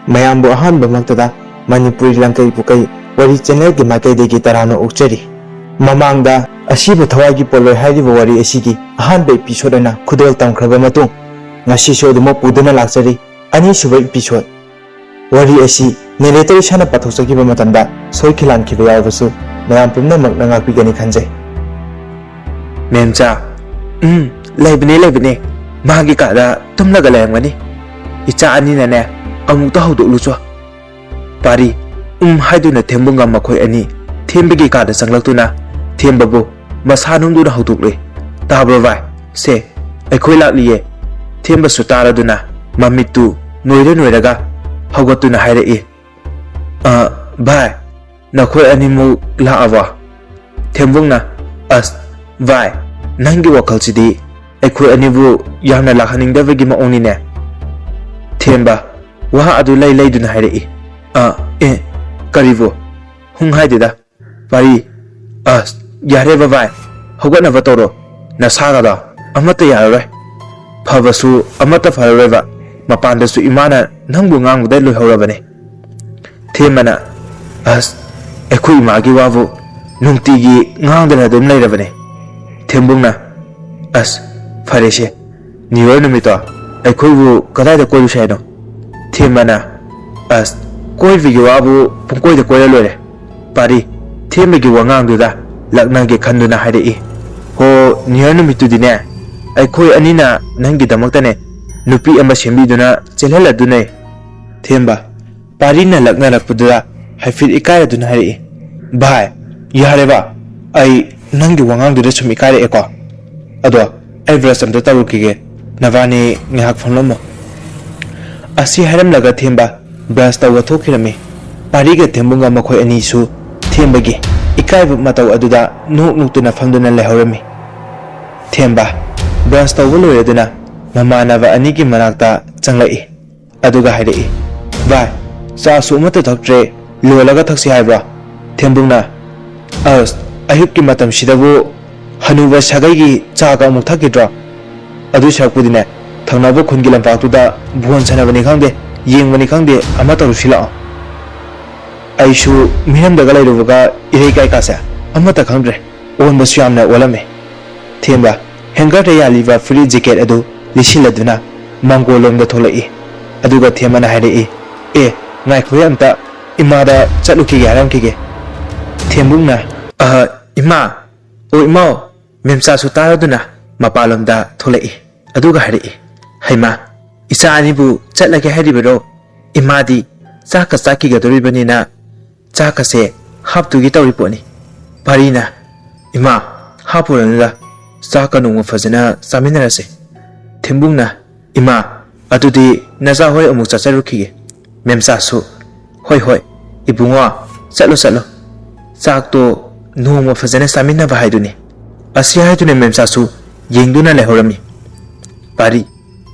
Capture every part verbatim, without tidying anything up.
ꯃꯌꯥꯝꯕꯨ ꯑꯍꯥꯟꯕꯃꯛꯇꯗ ꯃꯅꯤꯄꯨꯔꯤ ꯂꯪꯀꯩ ꯄꯨꯀꯩ ꯋꯥꯔꯤ ꯆꯦꯅꯦꯜꯒꯤ ꯃꯥꯏꯀꯩꯗꯒꯤ ꯇꯔꯥꯝꯅ ꯑꯣꯛꯆꯔꯤ꯫ ꯃꯃꯥꯡꯗ ꯑꯁꯤꯕꯨ ꯊꯋꯥꯏꯒꯤ ꯄꯣꯠꯂꯣꯏ ꯍꯥꯏꯔꯤꯕ ꯋꯥꯔꯤ ꯑꯁꯤꯒꯤ ꯑꯍꯥꯟꯕ ꯏꯄꯤꯁꯣꯠ ꯑꯣꯏꯅ ꯈꯨꯗꯣꯜ ꯇꯝꯈ꯭ꯔꯕ ꯃꯇꯨꯡ, ꯉꯁꯤꯁꯨ ꯑꯗꯨꯃꯛ ꯄꯨꯗꯨꯅ ꯂꯥꯛꯆꯔꯤ꯫ ꯑꯅꯤꯁꯨꯕ ꯏꯄꯤꯁꯣꯠ꯫ ꯋꯥꯔꯤ ꯑꯁꯤ ꯅꯦꯔꯦꯇꯔ ꯏꯁꯥꯅ ꯄꯥꯊꯣꯛꯆꯈꯤꯕ ꯃꯇꯝꯗ ꯁꯣꯏꯈꯤ ꯂꯥꯟꯈꯤꯕ ꯌꯥꯎꯔꯕꯁꯨ ꯃꯌꯥꯝ ꯄꯨꯝꯅꯃꯛꯅ ꯉꯥꯛꯄꯤꯒꯅꯤ ꯈꯟꯖꯩ꯫ ꯃꯦꯝꯆꯥ, ꯎꯝ, ꯂꯩꯕꯅꯦ, ꯂꯩꯕꯅꯦ꯫ ꯃꯥꯒꯤ ꯀꯥꯗ ꯇꯨꯝꯂꯒ ꯂꯩꯔꯝꯒꯅꯤ꯫ ꯏꯆꯥ ꯑꯅꯤꯅꯅꯦ, ꯑꯃꯨꯛꯇ ꯍꯧꯗꯣꯛꯂꯨꯆꯣ꯫ ꯄꯥꯔꯤ, ꯎꯝ ꯍꯥꯏꯗꯨꯅ ꯊꯦꯝꯕꯨꯡꯒ ꯃꯈꯣꯏ ꯑꯅꯤ ꯊꯦꯝꯕꯒꯤ ꯀꯥꯗ ꯆꯪꯂꯛꯇꯨꯅ ꯊꯦꯝꯕꯕꯨ ꯃꯁꯥ ꯅꯨꯡꯗꯨꯅ ꯍꯧꯗꯣꯛꯂꯨꯏ꯫ "ꯇꯥꯕ꯭ꯔꯣ ꯚꯥꯏ? ꯁꯦ, ꯑꯩꯈꯣꯏ ꯂꯥꯛꯂꯤꯌꯦ꯫" ꯊꯦꯝꯕꯁꯨ ꯇꯥꯔꯗꯨꯅ ꯃꯃꯤꯠꯇꯨ ꯅꯣꯏꯔ ꯅꯣꯏꯔꯒ ꯍꯧꯒꯠꯇꯨꯅ ꯍꯥꯏꯔꯛꯏ, "ꯑ, ꯚꯥꯏ, ꯅꯈꯣꯏ ꯑꯅꯤꯃꯨꯛ ꯂꯥꯛꯑꯕꯣ?" ꯊꯦꯝꯕꯨꯡꯅ, "ꯑꯁ, ꯚꯥꯏ, ꯅꯪꯒꯤ ꯋꯥꯈꯜꯁꯤꯗꯤ ꯑꯩꯈꯣꯏ ꯑꯅꯤꯕꯨ ꯌꯥꯝꯅ ꯂꯥꯛꯍꯟꯅꯤꯡꯗꯕꯒꯤ ꯃꯑꯣꯡꯅꯤꯅꯦ꯫" ꯊꯦꯝꯕ, ꯋꯥ ꯑꯗꯨ ꯂꯩ ꯂꯩꯗꯨꯅ ꯍꯥꯏꯔꯛꯏ, "ꯑ, ꯑꯦ, ꯀꯔꯤꯕꯨ? ꯍꯨꯡ ꯍꯥꯏꯗꯦꯗ꯫ ꯄꯥꯔꯤ, ꯑꯁ, ꯌꯥꯔꯦ ꯕꯕꯥꯏ, ꯍꯧꯒꯠꯅꯕ ꯇꯧꯔꯣ꯫ ꯅꯁꯥꯒꯗꯣ ꯑꯃꯠꯇ ꯌꯥꯔꯔꯣꯏ꯫ ꯐꯕꯁꯨ ꯑꯃꯠꯇ ꯐꯔꯔꯣꯏꯕ꯫ ꯃꯄꯥꯟꯗꯁꯨ ꯏꯃꯥꯅ ꯅꯪꯕꯨ ꯉꯥꯡꯕꯗ ꯂꯣꯏꯍꯧꯔꯕꯅꯦ꯫" ꯊꯦꯝꯕꯅ, "ꯑꯁ, ꯑꯩꯈꯣꯏ ꯏꯃꯥꯒꯤ ꯋꯥꯕꯨ ꯅꯨꯡꯇꯤꯒꯤ ꯉꯥꯡꯗꯅ ꯑꯗꯨꯝ ꯂꯩꯔꯕꯅꯦ꯫" ꯊꯦꯝꯕꯨꯡꯅ, "ꯑꯁ, ꯐꯔꯦꯁꯦ, ꯅ꯭ꯌꯨ ꯌꯔ ꯅꯨꯃꯤꯠꯇꯣ ꯑꯩꯈꯣꯏꯕꯨ ꯀꯗꯥꯏꯗ ꯀꯣꯏꯔꯨꯁꯦ ꯍꯥꯏꯅꯣ?" ꯊꯦꯝꯕꯅ, "ꯑꯁ, ꯀꯣꯏꯕꯒꯤ ꯋꯥꯕꯨ ꯄꯨꯡꯀꯣꯏꯗ ꯀꯣꯏꯔ ꯂꯣꯏꯔꯦ꯫" ꯄꯥꯔꯤ, ꯊꯦꯝꯕꯒꯤ ꯋꯥꯉꯥꯡꯗꯨꯗ ꯂꯛꯅꯒꯦ ꯈꯟꯗꯨꯅ ꯍꯥꯏꯔꯛꯏ, "ꯍꯣ, ꯅ꯭ꯌꯨ ꯌꯔ ꯅꯨꯃꯤꯠꯇꯨꯗꯤꯅꯦ, ꯑꯩꯈꯣꯏ ꯑꯅꯤꯅ ꯅꯪꯒꯤꯗꯃꯛꯇꯅꯦ ꯅꯨꯄꯤ ꯑꯃ ꯁꯦꯝꯕꯤꯗꯨꯅ ꯆꯦꯜꯍꯜꯂꯗꯨꯅꯦ꯫" ꯊꯦꯝꯕ, ꯄꯥꯔꯤꯅ ꯂꯛꯅꯔꯛꯄꯗꯨꯗ ꯍꯥꯏꯐꯦꯠ ꯏꯀꯥꯏꯔꯗꯨꯅ ꯍꯥꯏꯔꯛꯏ, "ꯚꯥꯏ, ꯌꯥꯔꯦꯕ, ꯑꯩ ꯅꯪꯒꯤ ꯋꯥꯉꯥꯡꯗꯨꯗ ꯁꯨꯝ ꯏꯀꯥꯏꯔꯛꯑꯦꯀꯣ꯫ ꯑꯗꯣ ꯑꯩ ꯕ꯭ꯔꯁ ꯑꯝꯇ ꯇꯧꯔꯨꯈꯤꯒꯦ, ꯅꯕꯥꯅꯤ ꯉꯥꯏꯍꯥꯛ ꯐꯝꯂꯝꯃꯣ꯫" ꯑꯁꯤ ꯍꯥꯏꯔꯝꯂꯒ ꯊꯦꯝꯕ ꯕ꯭ꯔꯁ ꯇꯧꯕ ꯊꯣꯛꯈꯤꯔꯝꯃꯤ꯫ ꯄꯥꯔꯤꯒ ꯊꯦꯝꯕꯨꯡꯒ ꯃꯈꯣꯏ ꯑꯅꯤꯁꯨ ꯊꯦꯝꯕꯒꯤ ꯏꯀꯥꯏꯕ ꯃꯇꯧ ꯑꯗꯨꯗ ꯅꯣꯛ ꯅꯣꯛꯇꯨꯅ ꯐꯝꯗꯨꯅ ꯂꯩꯍꯧꯔꯝꯃꯤ꯫ ꯊꯦꯝꯕ ꯕ꯭ꯔꯁ ꯇꯧꯕ ꯂꯣꯏꯔꯗꯨꯅ ꯃꯃꯥꯟꯅꯕ ꯑꯅꯤꯒꯤ ꯃꯅꯥꯛꯇ ꯆꯪꯂꯛꯏ꯫ ꯑꯗꯨꯒ ꯍꯥꯏꯔꯛꯏ, "ꯚꯥꯏ, ꯆꯥꯁꯨ ꯑꯃꯠꯇ ꯊꯛꯇ꯭ꯔꯦ, ꯂꯣꯜꯂꯒ ꯊꯛꯁꯤ ꯍꯥꯏꯕ꯭ꯔꯣ?" ꯊꯦꯝꯕꯨꯡꯅ, "ꯑꯁ, ꯑꯌꯨꯛꯀꯤ ꯃꯇꯝꯁꯤꯗꯕꯨ ꯍꯅꯨꯕ ꯁꯥꯒꯩꯒꯤ ꯆꯥꯒ ꯑꯃꯨꯛ ꯊꯛꯈꯤꯗ꯭ꯔꯣ? ꯑꯗꯨ ꯁꯔꯨꯛꯄꯨꯗꯤꯅꯦ, ꯊꯪꯅꯕ ꯈꯨꯟꯒꯤ ꯂꯝꯄꯥꯛꯇꯨꯗ ꯕꯣꯟ ꯁꯥꯟꯅꯕꯅꯤ ꯈꯪꯗꯦ, ꯌꯦꯡꯕꯅꯤ ꯈꯪꯗꯦ, ꯑꯃ ꯇꯧꯔꯨꯁꯤ ꯂꯥꯛꯑꯣ꯫ ꯑꯩꯁꯨ ꯃꯤꯔꯝꯗꯒ ꯂꯩꯔꯨꯕꯒ ꯏꯔꯩ ꯀꯥꯏꯀꯥꯁꯦ ꯑꯃꯠꯇ ꯈꯪꯗ꯭ꯔꯦ꯫ ꯑꯣꯟꯕꯁꯨ ꯌꯥꯝꯅ ꯑꯣꯜꯂꯝꯃꯦ꯫ ꯊꯦꯝꯕ ꯍꯦꯡꯒꯔꯗ ꯌꯥꯜꯂꯤꯕ ꯐꯨꯔꯤꯠ ꯖꯦꯀꯦꯠ ꯑꯗꯨ ꯂꯤꯠꯁꯤꯜꯂꯗꯨꯅ ꯃꯥꯡꯒꯣꯜꯂꯣꯝꯗ ꯊꯣꯛꯂꯛꯏ꯫ ꯑꯗꯨꯒ ꯊꯦꯝꯕꯅ ꯍꯥꯏꯔꯛꯏ, "ꯑꯦ, ꯉꯥꯏꯈꯣꯍꯦ, ꯑꯝꯇ ꯏꯃꯥꯗ ꯆꯠꯂꯨꯈꯤꯒꯦ ꯍꯥꯏꯔꯝꯈꯤꯒꯦ꯫" ꯊꯦꯝꯕꯨꯡꯅ, "ꯑꯍ, ꯏꯃꯥ, ꯑꯣ ꯏꯃꯥ, ꯃꯦꯝꯆꯥꯁꯨ ꯇꯥꯔꯗꯨꯅ ꯃꯄꯥꯟꯂꯣꯝꯗ ꯊꯣꯛꯂꯛꯏ꯫ ꯑꯗꯨꯒ ꯍꯥꯏꯔꯛꯏ, 'ꯍꯩꯃꯥ, ꯏꯆꯥ ꯑꯅꯤꯕꯨ ꯆꯠꯂꯒꯦ ꯍꯥꯏꯔꯤꯕꯔꯣ? ꯏꯃꯥꯗꯤ ꯆꯥꯛꯀ ꯆꯥꯈꯤꯒꯗꯧꯔꯤꯕꯅꯤꯅ ꯆꯥꯛꯀꯁꯦ ꯍꯥꯞꯇꯨꯒꯤ ꯇꯧꯔꯤ ꯄꯣꯠꯅꯤ.'" ꯄꯥꯔꯤꯅ, "ꯏꯃꯥ, ꯍꯥꯞꯄꯨꯔꯅꯨꯗ, ꯆꯥꯛꯀ ꯅꯣꯡꯃ ꯐꯖꯅ ꯆꯥꯃꯤꯟꯅꯔꯁꯦ꯫" ꯊꯦꯝꯕꯨꯡꯅ, "ꯏꯃꯥ, ꯑꯗꯨꯗꯤ ꯅꯆꯥ ꯍꯣꯏ ꯑꯃꯨꯛ ꯆꯥꯆꯔꯨꯈꯤꯒꯦ꯫" ꯃꯦꯝꯆꯥꯁꯨ, "ꯍꯣꯏ, ꯍꯣꯏ, ꯏꯕꯨꯡꯉꯣ, ꯆꯠꯂꯣ, ꯆꯠꯂꯣ꯫ ꯆꯥꯛꯇꯣ ꯅꯣꯡꯃ ꯐꯖꯅ ꯆꯥꯃꯤꯟꯅꯕ ꯍꯥꯏꯗꯨꯅꯤ꯫" ꯑꯁꯤ ꯍꯥꯏꯗꯨꯅ ꯃꯦꯝꯆꯥꯁꯨ ꯌꯦꯡꯗꯨꯅ ꯂꯩꯍꯧꯔꯝꯃꯤ꯫ ꯄꯥꯔꯤ,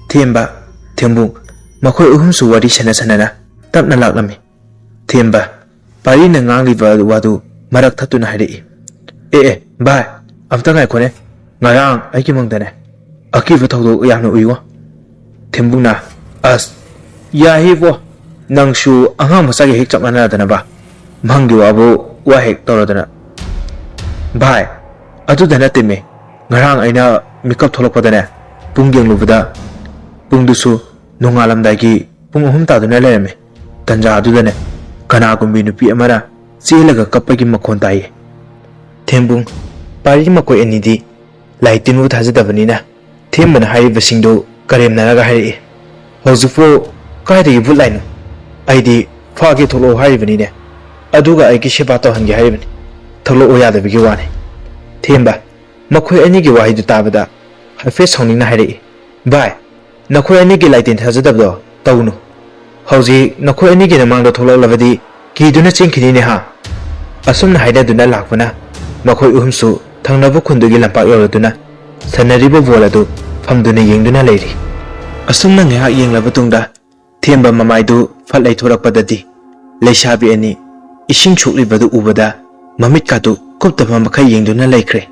ꯊꯦꯝꯕ, ꯊꯦꯝꯕꯨꯡ ꯃꯈꯣꯏ ꯑꯍꯨꯝꯁꯨ ꯋꯥꯔꯤ ꯁꯥꯟꯅ ꯁꯥꯟꯅꯅ ꯇꯞꯅ ꯂꯥꯛꯂꯝꯃꯤ꯫ ꯊꯦꯝꯕ, ꯄꯥꯔꯤꯅ ꯉꯥꯡꯂꯤꯕ ꯋꯥꯗꯨ ꯃꯔꯛ ꯊꯠꯇꯨꯅ ꯍꯥꯏꯔꯛꯏ, "ꯑꯦ, ꯑꯦ, ꯚꯥꯏ, ꯑꯝꯇ ꯉꯥꯏꯈꯣꯅꯦ꯫ ꯉꯔꯥꯡ ꯑꯩꯒꯤ ꯃꯪꯗꯅꯦ, ꯑꯀꯤꯕ ꯊꯧꯗꯣꯛ ꯌꯥꯝꯅ ꯎꯏꯉꯣ꯫" ꯊꯦꯝꯕꯨꯡꯅ, "ꯑꯁ, ꯌꯥꯏꯍꯦꯕꯣ, ꯅꯪꯁꯨ ꯑꯉꯥꯡ ꯃꯆꯥꯒ ꯍꯦꯛ ꯆꯞ ꯃꯥꯟꯅꯗꯅꯕ, ꯃꯪꯒꯤ ꯋꯥꯕꯨ ꯋꯥ ꯍꯦꯛ ꯇꯧꯔꯗꯅ꯫" "ꯚꯥꯏ, ꯑꯗꯨꯗ ꯅꯠꯇꯦꯃꯦ, ꯉꯔꯥꯡ ꯑꯩꯅ ꯃꯤꯀꯞ ꯊꯣꯛꯂꯛꯄꯗꯅꯦ, ꯄꯨꯡ ꯌꯦꯡꯂꯨꯕꯗ ꯄꯨꯡꯗꯨꯁꯨ ꯅꯣꯡꯉꯥꯜꯂꯝꯗꯥꯏꯒꯤ ꯄꯨꯡ ꯑꯍꯨꯝ ꯇꯥꯗꯨꯅ ꯂꯩꯔꯝꯃꯦ꯫ ꯇꯟꯖꯥ ꯑꯗꯨꯗꯅꯦ, ꯀꯅꯥꯒꯨꯝꯕꯤ ꯅꯨꯄꯤ ꯑꯃꯅ ꯆꯦꯜꯂꯒ ꯀꯞꯄꯒꯤ ꯃꯈꯣꯟ ꯇꯥꯏꯌꯦ꯫" ꯊꯦꯝꯕꯨꯡ, ꯄꯥꯔꯤ ꯃꯈꯣꯏ ꯑꯅꯤꯗꯤ ꯂꯥꯏ ꯇꯤꯟꯕꯨ ꯊꯥꯖꯗꯕꯅꯤꯅ ꯊꯦꯝꯕꯅ ꯍꯥꯏꯔꯤꯕꯁꯤꯡꯗꯨ ꯀꯔꯦꯝꯅꯔꯒ ꯍꯥꯏꯔꯛꯏ, "ꯍꯧꯖꯤꯛꯄꯨ ꯀꯥꯏꯗꯒꯤ ꯚꯨꯠ ꯂꯥꯏꯅꯣ? ꯑꯩꯗꯤ ꯐꯥꯒꯦ ꯊꯣꯛꯂꯛꯑꯣ ꯍꯥꯏꯔꯤꯕꯅꯤꯅꯦ, ꯑꯗꯨꯒ ꯑꯩꯒꯤ ꯁꯦꯕꯥ ꯇꯧꯍꯟꯒꯦ ꯍꯥꯏꯔꯤꯕꯅꯤ, ꯊꯣꯛꯂꯛꯑꯣ ꯌꯥꯗꯕꯒꯤ ꯋꯥꯅꯤ꯫" ꯊꯦꯝꯕ, ꯃꯈꯣꯏ ꯑꯅꯤꯒꯤ ꯋꯥꯍꯩꯗꯨ ꯇꯥꯕꯗ ꯍꯥꯏꯐꯦꯠ ꯁꯥꯎꯅꯤꯡꯅ ꯍꯥꯏꯔꯛꯏ, "ꯚꯥꯏ, ꯅꯈꯣꯏ ꯑꯅꯤꯒꯤ ꯂꯥꯏꯇꯤꯟ ꯊꯥꯖꯗꯕꯗꯣ ꯇꯧꯅꯨ꯫ ꯍꯧꯖꯤꯛ ꯅꯈꯣꯏ ꯑꯅꯤꯒꯤ ꯅꯃꯥꯡꯗ ꯊꯣꯛꯂꯛꯂꯕꯗꯤ ꯀꯤꯗꯨꯅ ꯆꯦꯟꯈꯤꯅꯤꯅꯦ ꯍꯥ?" ꯑꯁꯨꯝꯅ ꯍꯥꯏꯅꯗꯨꯅ ꯂꯥꯛꯄꯅ ꯃꯈꯣꯏ ꯑꯍꯨꯝꯁꯨ ꯊꯪꯅꯕ ꯈꯨꯟꯗꯨꯒꯤ ꯂꯝꯄꯥꯛ ꯌꯧꯔꯗꯨꯅ ꯁꯥꯟꯅꯔꯤꯕ ꯕꯣꯜ ꯑꯗꯨ ꯐꯝꯗꯨꯅ ꯌꯦꯡꯗꯨꯅ ꯂꯩꯔꯤ꯫ ꯑꯁꯨꯝꯅ ꯉꯥꯏꯍꯥꯛ ꯌꯦꯡꯂꯕ ꯇꯨꯡꯗ ꯊꯦꯝꯕ ꯃꯃꯥꯏꯗꯨ ꯐꯠ ꯂꯩꯊꯣꯔꯛꯄꯗꯗꯤ ꯂꯩꯁꯥꯕꯤ ꯑꯅꯤ ꯏꯁꯤꯡ ꯁꯣꯛꯂꯤꯕꯗꯨ ꯎꯕꯗ ꯃꯃꯤꯠꯀꯥꯗꯨ ꯀꯨꯞꯇꯕ ꯃꯈꯩ ꯌꯦꯡꯗꯨꯅ ꯂꯩꯈ꯭ꯔꯦ꯫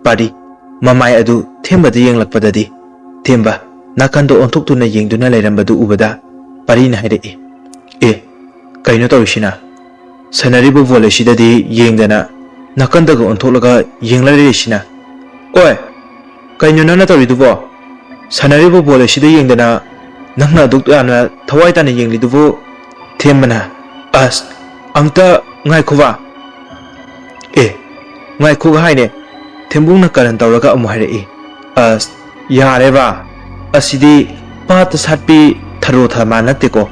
ꯄꯥꯔꯤ ꯃꯃꯥꯏ ꯑꯗꯨ ꯊꯦꯝꯕꯗ ꯌꯦꯡꯂꯛꯄꯗꯗꯤ ꯊꯦꯝꯕ ꯅꯥꯀꯟꯗ ꯑꯣꯟꯊꯣꯛꯇꯨꯅ ꯌꯦꯡꯗꯨꯅ ꯂꯩꯔꯝꯕꯗꯨ ꯎꯕꯗ ꯄꯥꯔꯤꯅ ꯍꯥꯏꯔꯛꯏ, "ꯑꯦ, ꯀꯩꯅꯣ ꯇꯧꯔꯤꯁꯤꯅ? ꯁꯥꯟꯅꯔꯤꯕ ꯕꯣꯜ ꯑꯁꯤꯗꯗꯤ ꯌꯦꯡꯗꯅ ꯅꯥꯀꯟꯗꯒ ꯑꯣꯟꯊꯣꯛꯂꯒ ꯌꯦꯡꯂ ꯂꯩꯔꯤꯁꯤꯅ? ꯑꯣꯏ, ꯀꯩꯅꯣ ꯅꯪꯅ ꯇꯧꯔꯤꯗꯨꯕꯣ? ꯁꯥꯟꯅꯔꯤꯕ ꯕꯣꯜ ꯑꯁꯤꯗ ꯌꯦꯡꯗꯅ ꯅꯪꯅ ꯑꯗꯨꯛ ꯌꯥꯝꯅ ꯊꯋꯥꯏ ꯇꯥꯅ ꯌꯦꯡꯂꯤꯗꯨꯕꯨ?" ꯊꯦꯝꯕꯅ, "ꯑꯁ, ꯑꯝꯇ ꯉꯥꯏꯈꯣꯕ꯫ ꯑꯦ, ꯉꯥꯏꯈꯣꯒ ꯍꯥꯏꯅꯦ꯫" ꯊꯦꯝꯕꯨꯡꯅ ꯀꯔꯟ ꯇꯧꯔꯒ ꯑꯃꯨꯛ ꯍꯥꯏꯔꯛꯏ, "ꯑꯁ, ꯌꯥꯔꯦꯕ, ꯑꯁꯤꯗꯤ ꯄꯥꯠꯇ ꯁꯥꯠꯄꯤ ꯊꯔꯣ ꯊꯝꯕꯥꯜ ꯅꯠꯇꯦꯀꯣ꯫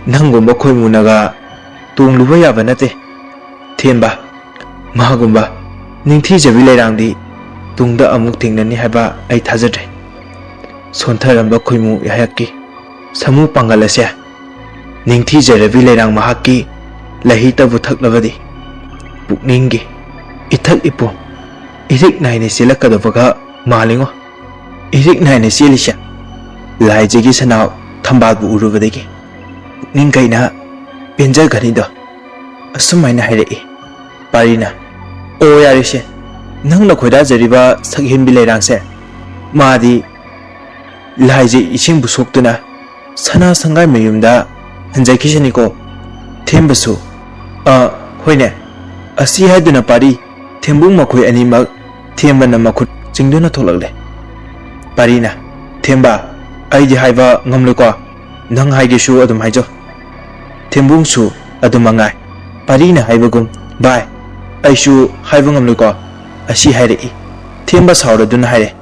ꯅꯪꯒꯨꯝꯕ ꯈꯣꯏꯃꯨꯅꯒ ꯇꯣꯡꯂꯨꯕ ꯌꯥꯕ ꯅꯠꯇꯦ꯫ ꯊꯦꯝꯕ, ꯃꯥꯒꯨꯝꯕ ꯅꯤꯡꯊꯤꯖꯕꯤ ꯂꯩꯔꯥꯡꯗꯤ ꯇꯨꯡꯗ ꯑꯃꯨꯛ ꯊꯦꯡꯅꯅꯤ ꯍꯥꯏꯕ ꯑꯩ ꯊꯥꯖꯗ꯭ꯔꯦ꯫ ꯁꯣꯟꯊꯔꯝꯕ ꯈꯣꯏꯃꯨ ꯍꯥꯏꯍꯛꯀꯤ ꯁꯥꯃꯨ ꯄꯥꯡꯒꯜ ꯑꯁꯦ ꯅꯤꯡꯊꯤꯖꯔꯕꯤ ꯂꯩꯔꯥꯡ ꯃꯍꯥꯛꯀꯤ ꯂꯩꯍꯤꯇꯕꯨ ꯊꯛꯂꯕꯗꯤ ꯄꯨꯛꯅꯤꯡꯒꯤ ꯏꯊꯛ ꯏꯄꯣꯝ ꯏꯔꯤꯛ ꯅꯥꯏꯅ ꯆꯦꯜꯂꯛꯀꯗꯕꯒ ꯃꯥꯜꯂꯤꯉꯣ꯫ ꯏꯔꯤꯛ ꯅꯥꯏꯅ ꯆꯦꯜꯂꯤꯁꯦ ꯂꯥꯏꯖꯒꯤ ꯁꯅꯥ ꯊꯝꯕꯥꯜꯕꯨ ꯎꯔꯨꯕꯗꯒꯤ ꯄꯨꯛꯅꯤꯡ ꯀꯩꯅ ꯄꯦꯟꯖꯒꯅꯤꯗꯣ꯫" ꯑꯁꯨꯝ ꯍꯥꯏꯅ ꯍꯥꯏꯔꯛꯏ꯫ ꯄꯥꯔꯤꯅ, "ꯑꯣ, ꯌꯥꯔꯦꯁꯦ, ꯅꯪꯅ ꯈꯣꯏꯗꯥꯖꯔꯤꯕ ꯁꯛꯍꯦꯟꯕꯤ ꯂꯩꯔꯥꯡꯁꯦ, ꯃꯥꯗꯤ ꯂꯥꯏꯖ ꯏꯁꯤꯡꯕꯨ ꯁꯣꯛꯇꯨꯅ ꯁꯅꯥ ꯁꯪꯒꯥꯏ ꯃꯌꯨꯝꯗ ꯍꯟꯖꯈꯤꯁꯅꯤꯀꯣ꯫" ꯊꯦꯝꯕꯁꯨ, "ꯑ, ꯍꯣꯏꯅꯦ, ꯑꯁꯤ ꯍꯥꯏꯗꯨꯅ ꯄꯥꯔꯤ ꯊꯦꯝꯕꯨꯡ ꯃꯈꯣꯏ ꯑꯅꯤꯃꯛ ꯊꯦꯝꯕꯅ ꯃꯈꯨꯠ ꯆꯤꯡꯗꯨꯅ ꯊꯣꯛꯂꯛꯂꯦ꯫" ꯄꯥꯔꯤꯅ, "ꯊꯦꯝꯕ, ꯑꯩꯗꯤ ꯍꯥꯏꯕ ꯉꯝꯂꯣꯏꯀꯣ, ꯅꯪ ꯍꯥꯏꯒꯦꯁꯨ ꯑꯗꯨꯝ ꯍꯥꯏꯖꯧ꯫" ꯊꯦꯝꯕꯨꯡꯁꯨ ꯑꯗꯨꯝ ꯃꯉꯥꯏ꯫ ꯄꯥꯔꯤꯅ ꯍꯥꯏꯕꯒꯨꯝ, "ꯚꯥꯏ, ꯑꯩꯁꯨ ꯍꯥꯏꯕ ꯉꯝꯂꯣꯏꯀꯣ꯫" ꯑꯁꯤ ꯍꯥꯏꯔꯛꯏ꯫ ꯊꯦꯝꯕ ꯁꯥꯎꯔꯗꯨꯅ ꯍꯥꯏꯔꯦ,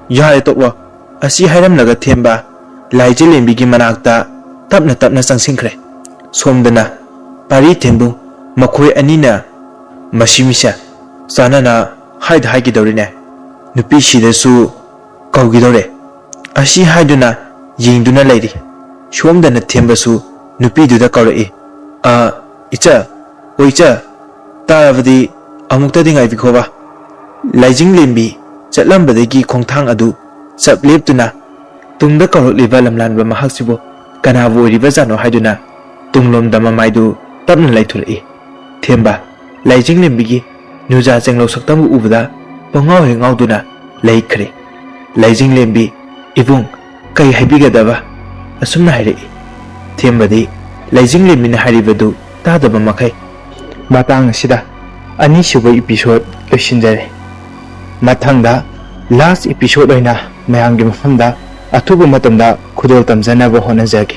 "ꯌꯥꯔꯦ, ꯇꯣꯛꯂꯣ꯫" ꯑꯁꯤ ꯍꯥꯏꯔꯝꯂꯒ ꯊꯦꯝꯕ ꯂꯥꯏꯖꯂꯦꯝꯕꯤꯒꯤ ꯃꯅꯥꯛꯇ ꯇꯞꯅ ꯇꯞꯅ ꯆꯪꯁꯤꯟꯈ꯭ꯔꯦ꯫ ꯁꯣꯝꯗꯅ ꯄꯥꯔꯤ ꯊꯦꯝꯕꯨꯡ ꯃꯈꯣꯏ ꯑꯅꯤꯅ ꯃꯁꯤ ꯃꯤꯁꯦ ꯆꯥꯟꯅꯅ ꯍꯥꯏꯗ ꯍꯥꯏꯒꯗꯧꯔꯤꯅꯦ, ꯅꯨꯄꯤꯁꯤꯗꯁꯨ ꯀꯧꯒꯗꯧꯔꯦ꯫ ꯑꯁꯤ ꯍꯥꯏꯗꯨꯅ ꯌꯦꯡꯗꯨꯅ ꯂꯩꯔꯤ꯫ ꯁꯣꯝꯗꯅ ꯊꯦꯝꯕꯁꯨ ꯅꯨꯄꯤꯗꯨꯗ ꯀꯧꯔꯛꯏ, "ꯑ, ꯏꯆꯥ, ꯑꯣ ꯏꯆꯥ, ꯇꯥꯔꯕꯗꯤ ꯑꯃꯨꯛꯇꯗꯤ ꯉꯥꯏꯕꯤꯈꯣꯕ꯫" ꯂꯥꯏꯖꯤꯡꯂꯦꯝꯕꯤ ꯆꯠꯂꯝꯕꯗꯒꯤ ꯈꯣꯡꯊꯥꯡ ꯑꯗꯨ ꯆꯞ ꯂꯦꯞꯇꯨꯅ ꯇꯨꯡꯗ ꯀꯧꯔꯛꯂꯤꯕ ꯂꯝꯂꯥꯟꯕ ꯃꯍꯥꯛꯁꯤꯕꯨ ꯀꯅꯥꯕꯨ ꯑꯣꯏꯔꯤꯕꯖꯥꯠꯅꯣ ꯍꯥꯏꯗꯨꯅ ꯇꯨꯡꯂꯣꯝꯗ ꯃꯃꯥꯏꯗꯨ ꯇꯞꯅ ꯂꯩꯊꯣꯔꯛꯏ꯫ ꯊꯦꯝꯕ, ꯂꯥꯏꯖꯤꯡꯂꯦꯝꯕꯤꯒꯤ ꯅꯨꯖꯥ ꯆꯦꯡꯂꯧ ꯁꯛꯇꯝꯕꯨ ꯎꯕꯗ ꯄꯉꯥꯎ ꯍꯦꯛ ꯉꯥꯎꯗꯨꯅ ꯂꯩꯈ꯭ꯔꯦ꯫ ꯂꯥꯏꯖꯤꯡꯂꯦꯝꯕꯤ, "ꯏꯕꯨꯡ, ꯀꯩ ꯍꯥꯏꯕꯤꯒꯗꯕ?" ꯑꯁꯨꯝꯅ ꯍꯥꯏꯔꯛꯏ꯫ ꯊꯦꯝꯕꯗꯤ ꯂꯩꯖꯤꯡ ꯂꯩꯃꯤꯟ ꯍꯥꯏꯔꯤꯕꯗꯨ ꯇꯥꯗꯕ ꯃꯈꯩ꯫ ꯃꯇꯥꯡ ꯑꯁꯤꯗ ꯑꯅꯤꯁꯨꯕ episode ꯂꯣꯏꯁꯤꯟꯖꯔꯦ꯫ ꯃꯊꯪꯗ last episode ꯑꯣꯏꯅ ꯃꯌꯥꯝꯒꯤ ꯃꯐꯝꯗ ꯑꯊꯨꯕ ꯃꯇꯝꯗ ꯈꯨꯗꯣꯜ ꯇꯝꯖꯅꯕ ꯍꯣꯠꯅꯖꯒꯦ꯫